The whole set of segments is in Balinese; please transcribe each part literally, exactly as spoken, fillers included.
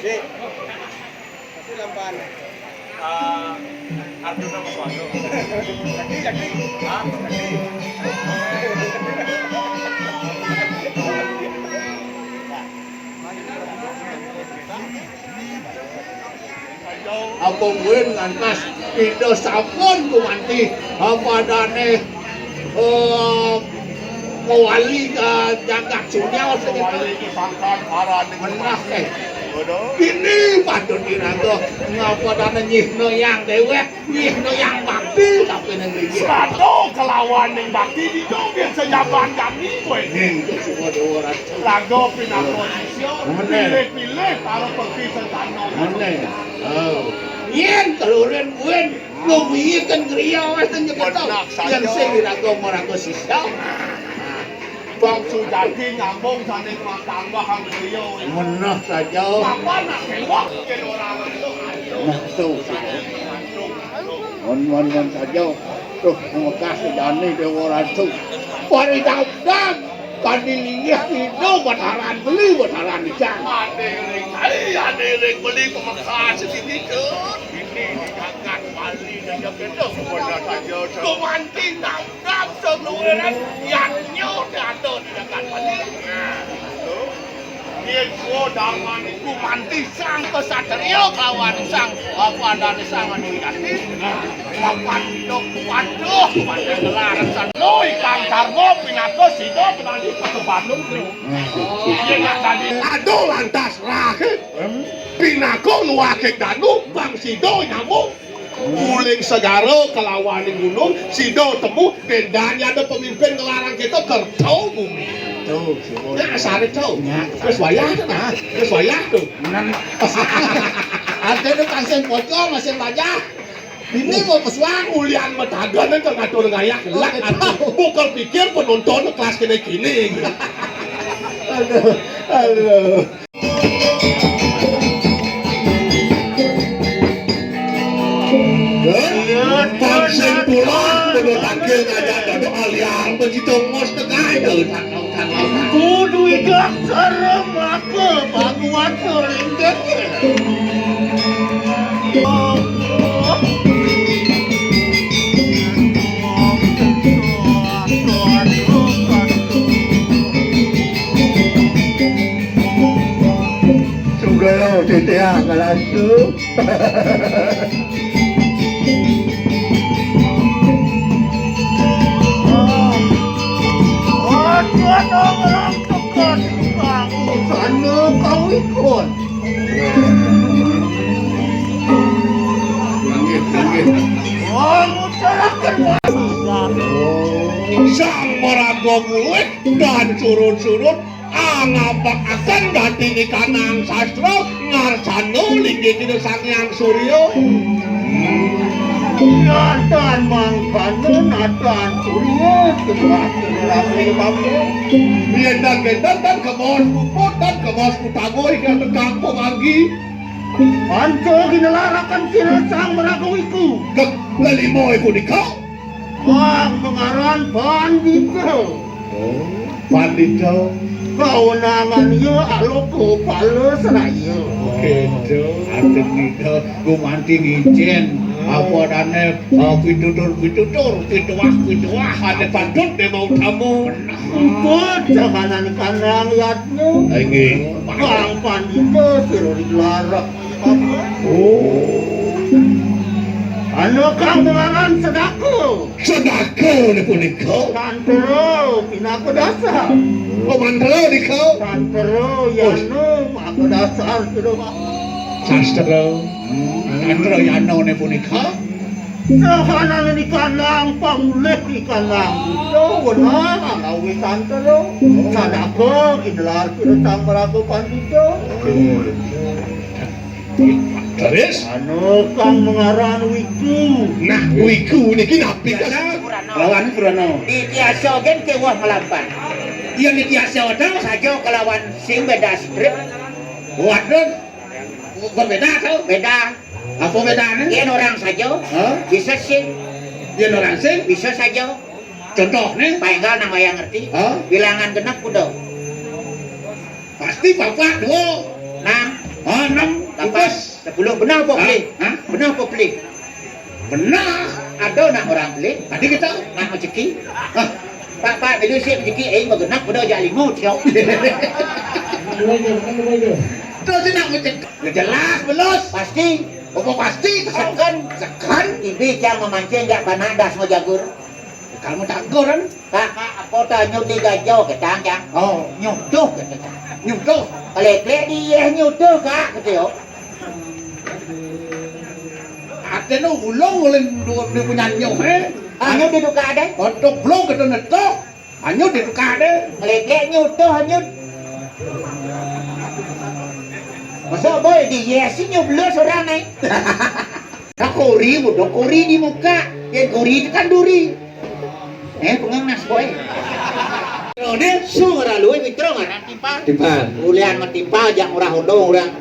Dik. Tapi lampan. Ah, Arjuna Kuswanto. Jadi, jadi. Hah? Jadi. Apa mungkin ngantos Ida sampun gumanti apa adane, eh, mewali, eh, jagat sunya? Mewali kesangkan para ning menah, eh. Ini patut diraga ngapa adane nyihna yang dewek, nyihna yang bakti, tapi ning ngriki. Serato kelawan ning bakti dina biasa jaban jani kowe. Ning, itu semua dewa raja. Raga pinaka sisya, pilih-pilih para perti sentana. Meneh. Oh. Yen kalurin kuwi ngwiken griya wis ten nyeketok. Yen sing iraga maraga sisya. Bangsu jati nyambung saning makambah griya. Meneh saja. Apa nak kewak yen ora weruh? Nah, tuh. Mon, mon, mon saja. Tuh, ngekas jani Dewa Ratu. Paridabdab. Kadi linggih ida betaran beli, betaran ican. Ade ring kai, ade ring beli pemekas sini ke. Ini di jagat Bali dan jagat itu. Benar saja. Gumanti nangkap seluruhan yadnya ada di jagat Bali. Nah, itu. Yen kuwi darmane gumanti sang kesatria kawan sang apa andane sang anu yati. Papan dok waduh, waduh gelar seno ikang karma pinaka sida pinanti pesebanung. Yen nak dadi aduh lantas rahib pinaka nuwakik danu bang sida nyambung. Uling segara kelawan gunung, sida temu, dendan ada pemimpin ngelarang kita kerto bumi. Tuh, syukur. Ya, sare to. Ya. Wis wayah to, nah. Wis wayah to. Menan. Ada to kan sing pocong, sing wayah. Ini mau pesuang ulian metagon itu ngatur ngayah gelak. Betul. Bukan pikir penonton kelas kene kini. Aduh, aduh. Pancen pulang, kudu tangkil ngajak dadu aliar, begitu ngos tekai, kudu idak serem aku, pakuan ringkes. Sugero titiang ngalasu. Sana kau ikut. Sang maraga mulik dan surut-surut. Angapakaken gati nikanang sastra ngarsana linggih Ida Sang Hyang Surya. Natan mangkana natan surya tengah tengah bapa. Yen dan yen dan kemos puput dan kemos utama ingkang tekang pemargi. Panca ginelaraken sira sang maraga wiku. Gek lelima iku nika. Wah, mengaran pandita. Oh, pandita. Kawenangan ya aloka pala seraya. Gitu. Artinya gumanti ngincin. Apa dane, eh, pitutur-pitutur, pituah-pituah, ada patut dia mau tamu. Empun kahanan kanang yadnya. Inggih. Kang pandita sira digelar. Oh. Anu kang mengaran sedaka. Sedaka punika. Tantara pinaka dasar. Oh, mantra nika. Tantara yanu maka dasar sira. Sastra. Tantara yanane punika. Sahanane nikanang pamulih nikanang buta wenang anawi tantara. Sadaka inelar sira sang maraga pandita. Terus? Anu kang mengaran wiku. Nah, wiku niki napi? Biasa. Lawan Purana. Di tiasa gen kewah melampan. Iya, di tiasa ada saja kelawan sing beda strip. Waduh. Berbeda to? Beda. Apa bedane? Yen orang saja. Hah? Bisa sing. Yen orang sing? Bisa saja. Contohnya? Paenggal nang wayang ngerti. Hah? Bilangan genep kuda. Pasti papat dua. Enam. Ah, enam, lapan, bungkus. Sepuluh. Benar apa pelih? Hah? Benar apa pelih? Benar. Ada nak orang pelih? Tadi kita. Nak rezeki? Hah? Pak, Pak, bila siap rezeki, eh, bergenap, udah ajak lima, tiap. Terus nak rezeki. Jelas, belus. Pasti. Apa pasti? Sekan. Sekan. Ibi cang memancing jak panak das mau jagur. Kamu tagur kan? Kak, kak, apa tak nyuti gajo ketang, cang? Oh. Nyutuh, kata cang. Nyutuh. Kelek-kelek di yeh nyutuh, kak, kata yo. Ate nu ulung ulun dua ni punya nyuh, eh. Ah, nyuh di tukar deh. Untuk belum kata netuh. Ah, nyuh di tukar deh. Kelek-kelek nyutuh, nyuh. Masa boy di yeh si nyuh belus orang, eh. Dah kori, budak kori di muka. Yang kori itu kan duri. Eh, pengang nas, boy. Ini su ngara lui, Mitro, ngara timpal. Timpal. Ulian mah timpal, jak murah odong orang.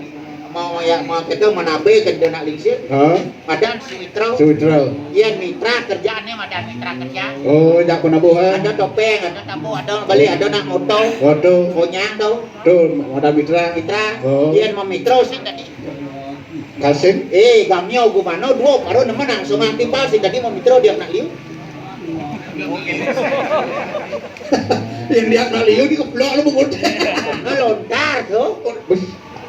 Mau ya, mau kita manabe ke dia nak lingsir. Hah? Madan si Mitro. Si Mitro. Iya, mitra kerjaannya madan mitra kerja. Oh, jak penabuh, eh? Ada topeng, ada tabu, ada balik, ada nak moto. Waduh. Konyang tau. Tuh, madan mitra. Mitra. Oh. Iya, mau Mitro sih tadi. Kalsing? Eh, gamio gumano, dua, baru nemen langsung anti pal, sing tadi mau Mitro dia nak liu. Yang dia nak liu di keplok lu bubut. Ngelontar tuh. Bus,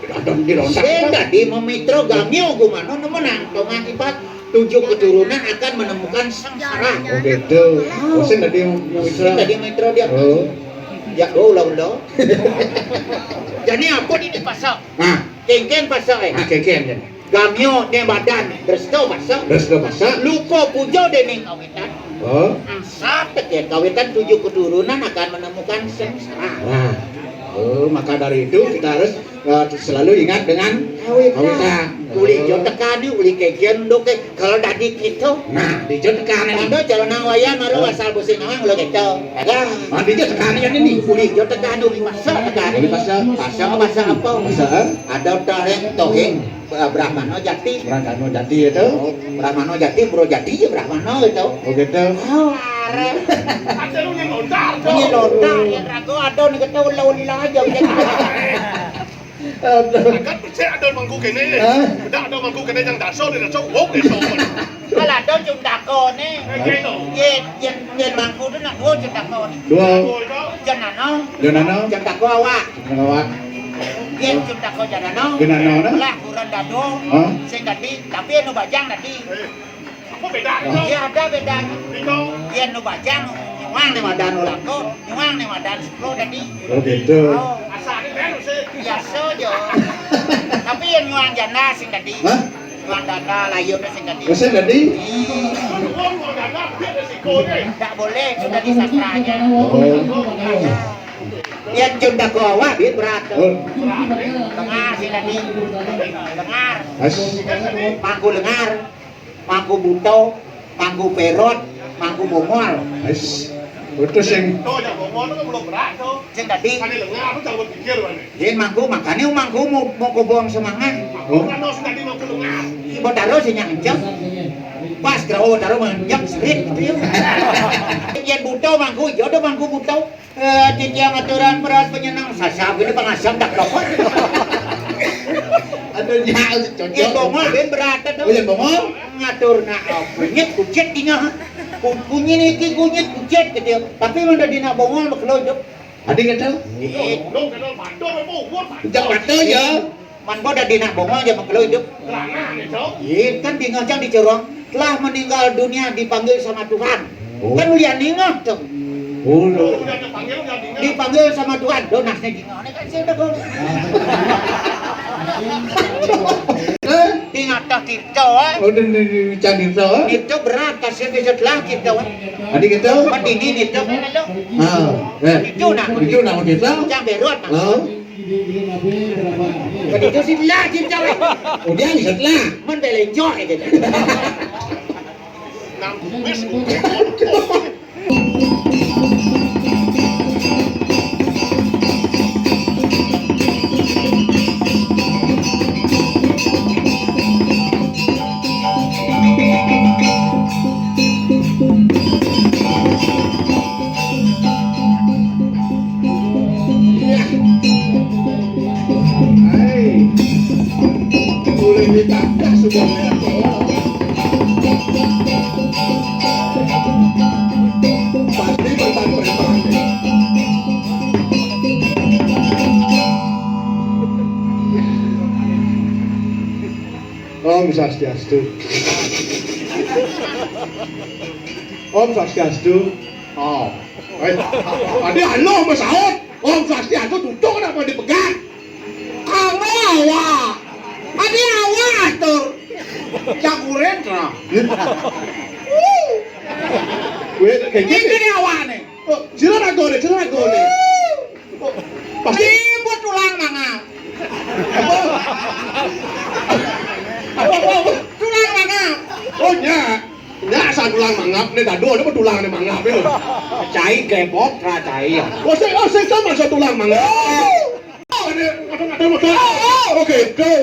ada di lontar. Sing tadi mau Mitro gamio gumano, nemen langsung anti pal. Tujuh keturunan akan menemukan sengsara. Oh, gitu. Oh, sing tadi mau Mitro. Sing tadi Mitro dia. Oh. Ya, oh, ulah, ulah. Jadi apa di pasal? Nah. Kengken pasal, eh. Ah, kengken, kan. Gamio ne badan, resto pasal. Resto pasal. Lupa puja dening kawitan. Oh. Asal teke kawitan tujuh keturunan akan menemukan sengsara. Nah. Oh, maka dari itu kita harus, eh, selalu ingat dengan kawitan. Kawitan. Uli jo tekani, uli kengken dok, eh. Kalau dadi kita. Nah, dijo tekani. Ada jalan nang wayah maru asal busi nawang lo kita. Ada. Ah, dijo tekani kan ini. Uli jo tekani, uli pasal tekani. Uli pasal. Pasal, pasal apa? Pasal, eh? Ada toheng, toheng. Brahmana jati. Brahmana jati itu. Oh, Brahmana jati, bro jati ya Brahmana gitu. Oh, gitu. Oh, arep. Ada lu yang lontar, tuh. Yang lontar, yang ragu ada nih kita ulah-ulah aja gitu. Aduh. Kan becek ada mangku kene. Hah? Dak ada mangku kene yang daso, dia daso, wong daso. Kalau ada cundako nih. Eh, gitu. Yen, yen, yen mangku tu nak dua cundako nih. Dua. Janano. Janano. Cundako awak. Cundako awak. Yen cundako janano. Janano, nah. Lah kurang dado. Hah? Sing tadi, tapi anu bajang tadi. Eh. Apa bedanya? Ya ada bedanya. Itu. Yen nu bajang, nyuang ni madan ulako, nyuang ni madan sepuluh tadi. Oh, gitu. Oh. Asal ni baru sih. Biasa je. Tapi yang nyuang janda sing tadi. Hah? Nyuang janda layun sing tadi. Oh, sing tadi? Hmm. Uang, uang janda, dia ada siko ni. Tak boleh, sudah di sastranya. Oh. Yang cunda ko awak, duit berat tu. Oh. Dengar sing tadi. Dengar. As. Mangku lengar. Mangku buto, mangku perot, mangku bongol. Wis. Putus sing. Tuh, yang bongol tuh belum berat tuh. Sing tadi. Kan lengar tuh jangan pikir, Bang. Yen mangku, makanya mangku mau, mau kobong semangat. Oh. Kan harus tadi mangku lengar. Ibu taruh sih yang encok. Pas kerawa taruh menjak serit gitu ya. Yen buto mangku, jodoh mangku buto. Eh, titiang aturan beras penyenang sasab ini pengasam tak dapat. Aduh, ya, cocok. Yen bongol, ben berat, aduh. Oh, yen bongol? Ngatur nak, oh, kunyit, kucit, tinggal. Ku-, kunyit niki, kunyit, kucit, gitu. Tapi mun dadi nak bongol, makelo hidup. Adi kata? Iya. Lu kenal bandel apa? Udah bandel, ya. Man boda dina bongol aja mengkelo hidup. Lanang itu. Iya, kan di ngajang di corong. Telah meninggal dunia dipanggil sama Tuhan. Oh. Kan ulian ningah tuh. Oh, lo. Udah dipanggil, udah ningah. Dipanggil sama Tuhan. Donasnya di mana kan saya udah bongol. Eh? Di ngata tirta, eh. Oh, di, di, di, di tirta, eh? Tirta berat, kasih ke setelah tirta, eh. Adi kata? Kan ini tirta kan lo. Ah, eh. Itu nak. Itu nak tirta? Cang berot, nak. Oh. Jadi itu sih lah cinta weh. Udah bisa lah. Men belenjok aja. Nang kumis. Hai. Om Swastiastu. Om Swastiastu. Oh. Eh, tadi halo Mas Aot. Om Swastiastu tutuk kenapa dipegang? Kamu awak. Adi awak atur. Cakuren lah. Weh, kayak Ini gini. Ini awak nih. Oh, sila ragone, sila ragone. Oh, pasti Ini buat tulang mangap. Apa? Apa, apa, apa? Tulang mangap. Oh, nya. Nya asal tulang mangap nih, dadu ada apa tulang nih mangap ya? Cai klepot, ra cai ya. Oh, saya, oh, saya sama asal tulang mangap. Ada, ada, ada, ada. Oke, go.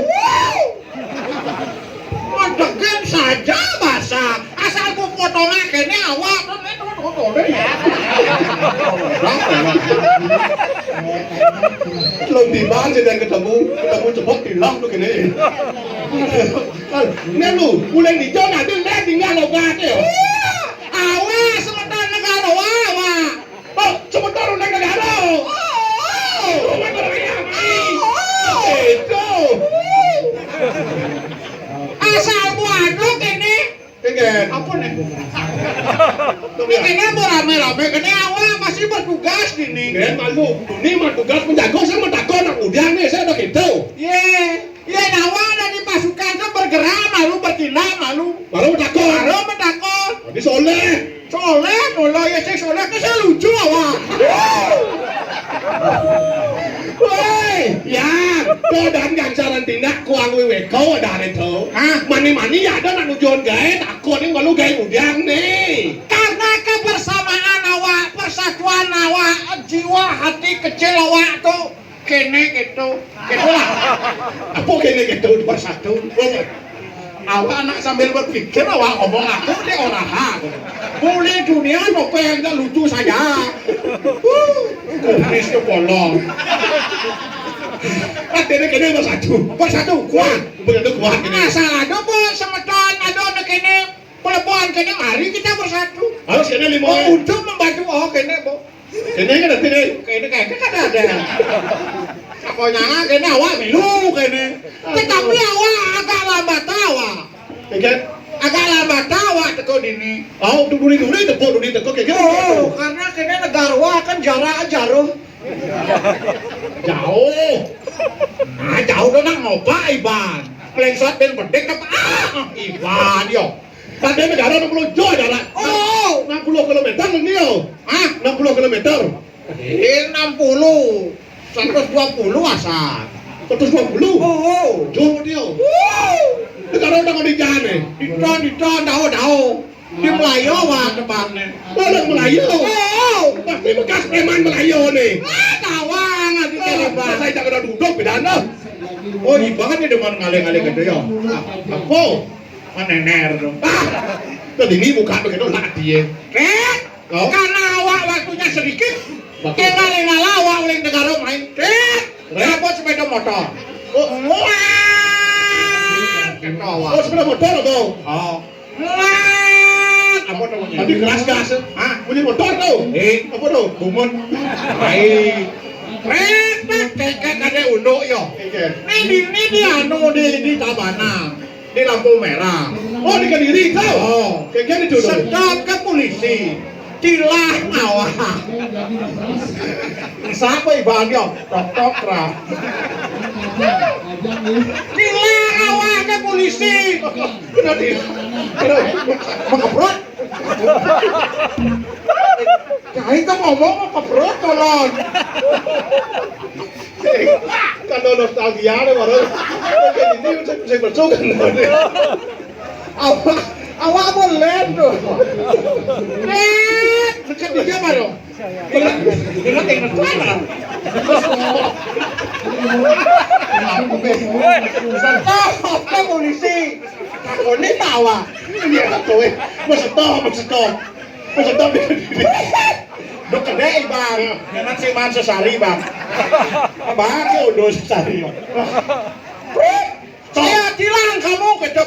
Ngedekin saja bahasa. Asal ku potongnya kene awak tuh, nih, tuh, tuh, tuh, tuh, ya. Lo di mana sih dan ketemu, ketemu cepet hilang tuh gini. Nih lu, mulai di John ada lihat tinggal lo gak ya. Awas, semeton negara wawa. Oh, sebentar udah negara. Oh, oh. Rumah negara yang. Oh. Itu. Asal buat lo kene. Enggak. Apa nih? Ini kene mau rame-rame, kene awak masih bertugas gini. Kan malu, ini mah tugas menjaga, saya mau takut anak muda nih, saya udah gitu. Ye, ye, awak ada di pasukan tuh bergerak malu, bertindak malu. Baru takut. Baru mentakut. Habis oleh. Soleh, mula ya sing soleh ke saya lucu awak. Woi, ya, kau dan ganjaran tindak kuang wiwe kau dari itu. Hah? Mani-mani ya ada nak nujuan gae, takut ni malu gae udiang ni. Karena kebersamaan awak, persatuan awak, jiwa hati kecil awak tu kene gitu. Gitulah. Apa kene gitu bersatu? Awak anak sambil berpikir, awak ngomong aku dia orang ha. Boleh dunia nopo yang tak lucu saja. Komunis tu bolong. Artinya kene bersatu. Bersatu kuat. Bersatu kuat kene. Asal ada apa semeton ada nak kene. Pelebuhan kene, mari kita bersatu. Harus kene lima. Oh, untuk membantu, oh, kene, bo. Kene kan nanti deh. Kene kayak kan ada. Pokoknya kene awak milu kene. Tetapi awak agak lambat awak. Iya. Agak lambat awak teko dini. Oh, dulu dulu teko dulu teko kayak gitu. Oh, karena kene negara kan jarak jauh. Jauh. Nah, jauh tu nak ngopak Iban. Plengsot ben bedek apa? Ah, Iban yo. Tadi negara enam puluh jauh jarak. Oh. Enam puluh kilometer ni yo. Hah? Enam puluh kilometer. Eh, enam puluh. Seratus dua puluh asal. Seratus dua puluh? Oh. Jauh dia. Negara udah mau di jalan ni. Di ton, di ton, dau, dau. Di Melayu wah tebangnya. Oh, orang Melayu. Oh. Pasti bekas preman Melayu ni. Ah, tawang aku cari bang. Saya tak kena duduk pidana. Oh, ibarat ni demen ngalih-ngalih gitu ya. Apa? Menener tu. Ah, tadi ni bukan begitu nak dia. Ket, oh. Karena awak waktunya sedikit. Betul. Tinggal tinggal awak oleh negara main. Ket, ket. Apa sepeda motor? Oh. Muat. Kena awak. Oh, sepeda motor apa? Oh. Muat. Apa namanya? Tadi keras gas. Hah? Bunyi motor tu. Eh. Apa tu? Bumun. Baik. Ket, ket, ket, ada unduk yo. Oke. Ni di ni di anu di di Tabanan. Di lampu merah. Oh, di Kediri tu. Oh. Kayak gini tu. Sedot ke polisi. Tilang awak. Siapa ibaratnya? Tok tok ra. Tilang awak ke polisi. Kena di. Kena. Mengkeprot. Kain kan ngomong mengkeprot tolong. Kalau nostalgia ni baru. Ini saya saya masuk kan. Awak awak boleh tu. Eh, dekat dia baru. Ingat ingat mana? Stop, polisi. Aku ni tawa. Ini apa tu eh? Masa tahu, masa tahu. Masa tahu. Dok kedai bang. Jangan si man sesari bang. Abang ke udah sesari. Saya tilang kamu.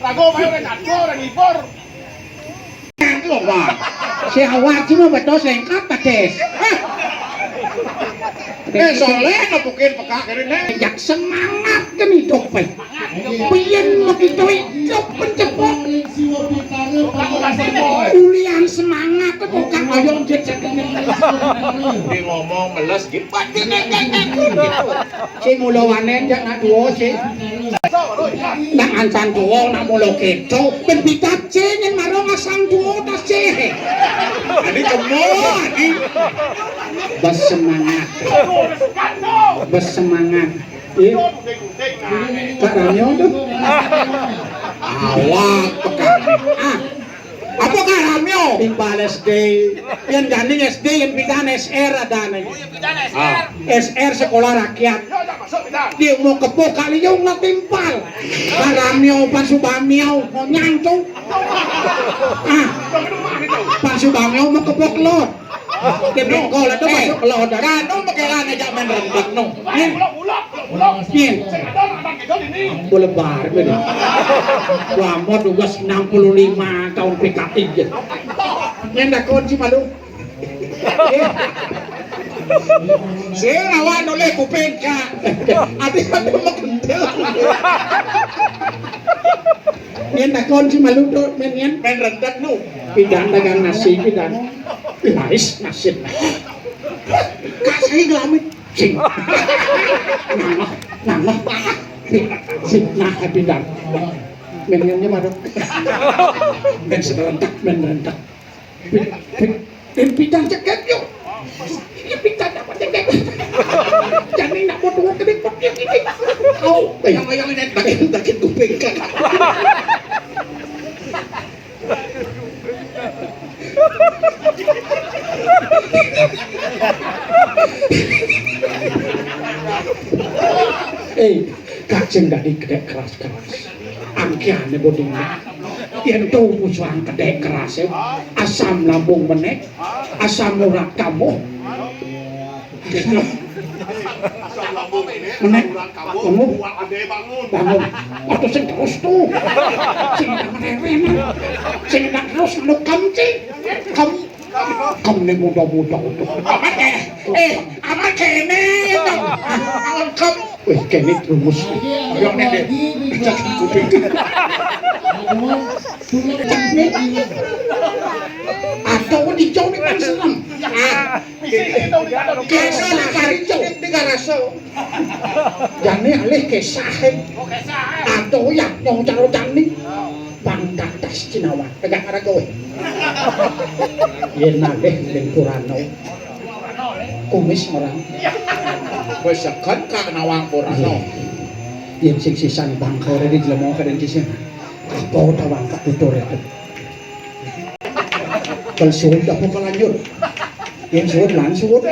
Rago bae ora nyago, ora ngibur. Lho, Bang. Si awak cuma betos lengkap, Kades. Eh, soleh, no, mungkin peka kene, ne. Jak semangat kan hidup, Pak. Pian begitu hidup pencepok. Ulian semangat tuh, Kang, ayo, cek, cek, cek. Di ngomong meles, gitu. Si mula wanen, jak nak duo, si. Nak ancan duo, nak mula keto. Ben pidat, si, nyen marong asang duo, tas, si. Ini kemo, ini. Bersemangat. Bersemangat. Iya. Kak Ramyo tuh. Awak pekan. Ah. Apa Kak Ramyo? Timpal S D. Yang gandeng S D, yang pidan S R ada nih. Ah. S R sekolah rakyat. Dia mau kepok kali yang nggak timpal. Kak Ramyo, Pak Subamyo, mau nyantu. Ah. Pak Subamyo mau kepok lot. Dia bengkol itu masuk ke lot. Kanu mekelan aja main rembak, no. Nin. Nin. Bola bar, bener. Lama tugas enam puluh lima tahun P K I, gitu. Yang dakon si malu. Saya lawan oleh kuping, Kak. Ati, ati, mau kentil. Yang dakon si malu tuh, men, yang. Main rentet, no. Pidan dagang nasi, pidan. Ih, nice, nasib. Kak, saya ngelamin. Sing. Nangah, nangah. Sing, nah, pidan. Men ngene, Madok. Men serentak, men rentak. Pi-, pi-, men pidan cekek, yo. Ini pidan apa cekek? Jani nak buat dua kali, pot, yo, ini. Au, bayang-bayang ini, sakit, sakit kuping, Kak. Eh, kacang dadi kedék keras-keras. Angkiane boding. Yen to musuhan kedék keras, eh, asam lambung menék, asam urat kambuh. Menék, bangun. Bangun. Waktu sing terus tuh. Sing nang rewen. Sing nang terus anu kamci. Kam, kam ne muda-muda tuh. Amat, eh. Eh, amat kene, itu. Kam. Wih, kene rumus. Ayo, Nek, Nek. Cak kuping. Atau dijauh nih kan serem. Ah. Kesah kari cok di garaso. Jane alih kesah. Atau ya nyong caro jani. Bang dadas Cinawan. Tegak arah kowe. Yen alih ning Purana. Kumis merang. Wis segen Kak Nawang Purana. Yen sing sisan bangkore di jelema kadang sisan. Apa tawang Kak tutur itu? Kal suwun apa kelanjur? Yen suwun lan suwun.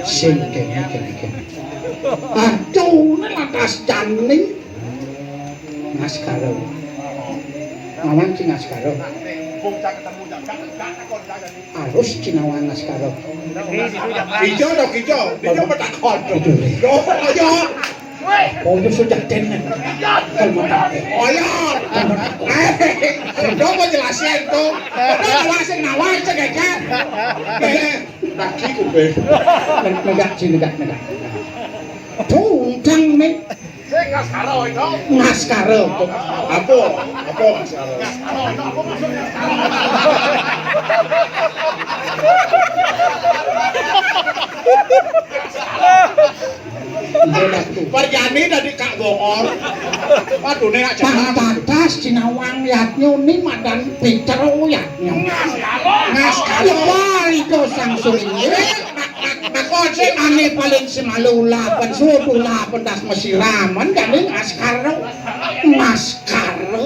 Sing kene, kene, kene. Aduh, ne lantas jani. Ngaskara. Nawang sing ngaskara. Arus Cinawan ngaskara. Ijo dong, ijo. Ijo petakon. Ijo, ijo. Oh, itu sudah ten. Kan mata. Oh, iya. Eh, dong mau jelasin tuh. Udah jelasin, Nawang, cek aja. Eh, lagi kuping. Negak sih, negak, negak. Tuh, udang, men. Sing ngaskara itu. Ngaskara itu. Apa? Apa ngaskara? Ngaskara itu apa maksudnya? Parjani dadi Kak Bongor. Waduh, nek Pang jalan. Tatas Cinawang yatnya ni madan Peter yatnya. Ngaskara. Ngaskara itu sang suling. Makon sing ane paling semalu lapan sudu lapan das mesiraman jane ngaskara. Ngaskara.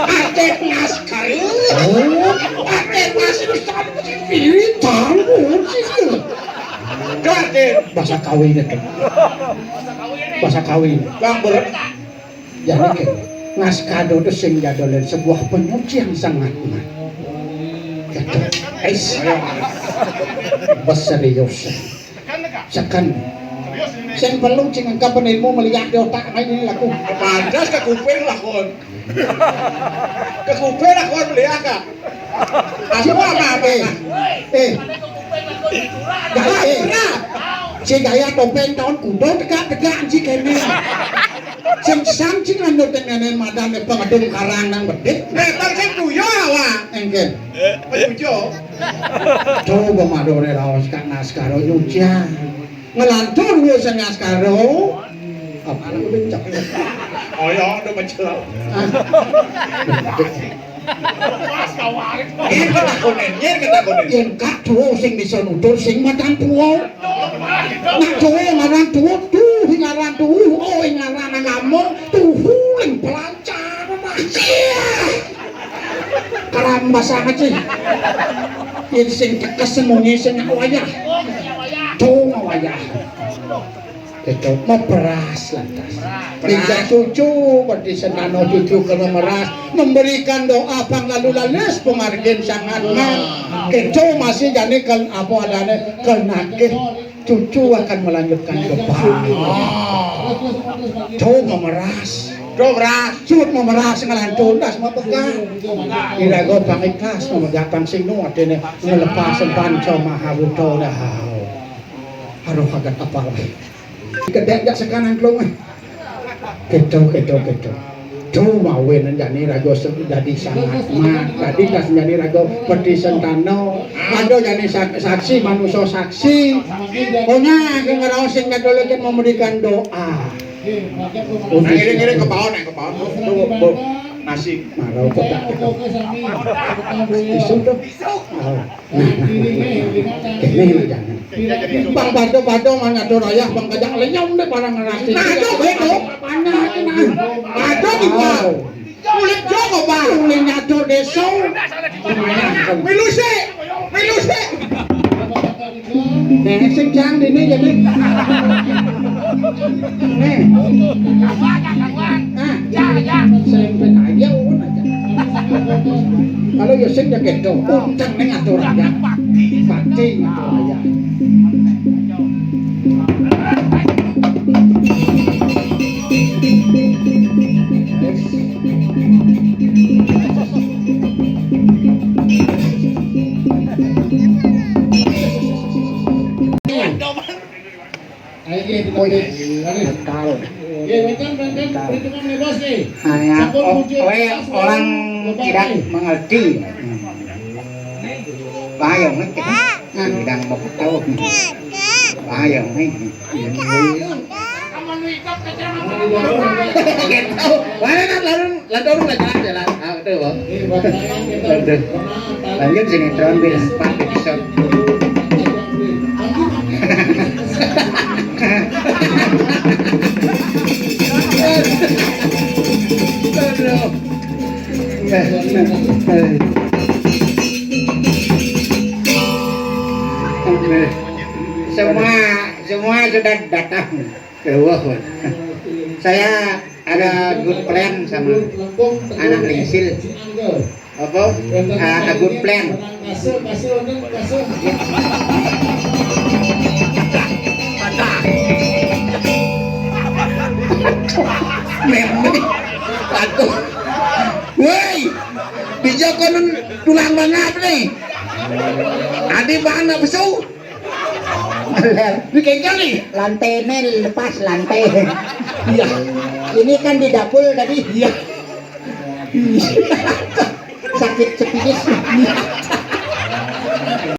Ate ngaskara. Oh, ate mas itu sampai diri tahu sih. Kade. Bahasa kawin itu. Bahasa kawin. Bang berat. Jadi kan, ngaskara itu sing jadolin sebuah penyucian sangat. Gitu. Es. Beserius. Seken. Sing perlu sing engkap ilmu melihat di otak main ini laku. Pantas ke kuping lah kon. Ke kuping lah kon melihat, Kak. Aku apa, apa? Eh. Eh. Gaya, eh. Si gaya topeng tahun kuda tegak-tegak si kene. Sing sang sing anu tengene madan pengedung karang nang bedik. Metal sing kuyo awak. Engke. Petujo. Coba madone raos Kak Naskara nyucian. Ngelantur wis Naskara. Apa bencok? Oh ya, udah pecel. Ah. Yen ketakonen, yen ketakonen. Yen Kak Duo sing bisa nutur sing matang Duo. Nak Duo ngaran Duo, duh ngaran Duo, oh ngaran ngamuk, tuhu ling pelancar. Karambas amat sih. Yen sing tekes semunyi sing wayah. Duo wayah. Itu mau beras lantas. Tidak cucu, berarti senano cucu kena meras, memberikan doa pang lalu lalis pengargen sangat man. Itu masih jani kan apa adanya kenakih cucu akan melanjutkan doa. Tuh memeras. Tuh memeras. Cut memeras ngelantur das mau pegang. Iraga pang ikhlas memegatang sing nu artine ngelepas sempan sama haruto dah. Aduh agak apa lah. Kedek jak sekanan kelong. Keto, keto, keto. Tuh mawin jani raga se-, dadi sangat mat. Dadi kas jani raga Peti Sentana. Ada jani sak-, saksi, manusa saksi. Pokoknya ngraos sing kadoleken memberikan doa. Nah, ngiring-ngiring ke bawah, nek ke bawah. Tuh, Bu. Nasi. Marau pedak. Isu tuh. Oh. Nah, nah, nah, nah. Kene lho, jangan. Bang Bado-Bado mana tuh raya, Bang Kajak lenyong deh, parang ngerasi. Nah, itu bego. Mana itu, nah? Ada di bawah. Kulit Joko, Bang. Kulit nyato deso. Milu sik. Milu sik. Nah, sing jang dene jadi. Nih. Ah, ya, ya. Sing aja, un aja. Kalau ya sing ya gitu. Unceng ning atur aja. Bakti ngatur aja. Ayo, kita Oh, iya. Tahu. Oke, wénten, wénten, Tahu. Perhitungan nih, Bos, nih. Hanya Sampun o-, muncul we pas, orang Bapak tidak nih. Mengerti. Hmm. Paham, kan? Nah, bidang mau tahu. Paham, kan? Gitu. Mana kan lalu Lanjut, lanjut, jalan. Ah, betul, Bang. Betul. Lanjut sinetron, Bil. Empat episode. Aduh. Semua, semua sudah datang. Wah, wah. Saya ada good plan sama anak lingsir. Apa? Ah, a good plan. Memang. Aduh. Woi, bija konon tulang mangap nih. Adi mana besu? Di kengkel nih. Lantainya lepas lantai. Iya. Ini kan di dapur tadi. Iya. Sakit sepidis.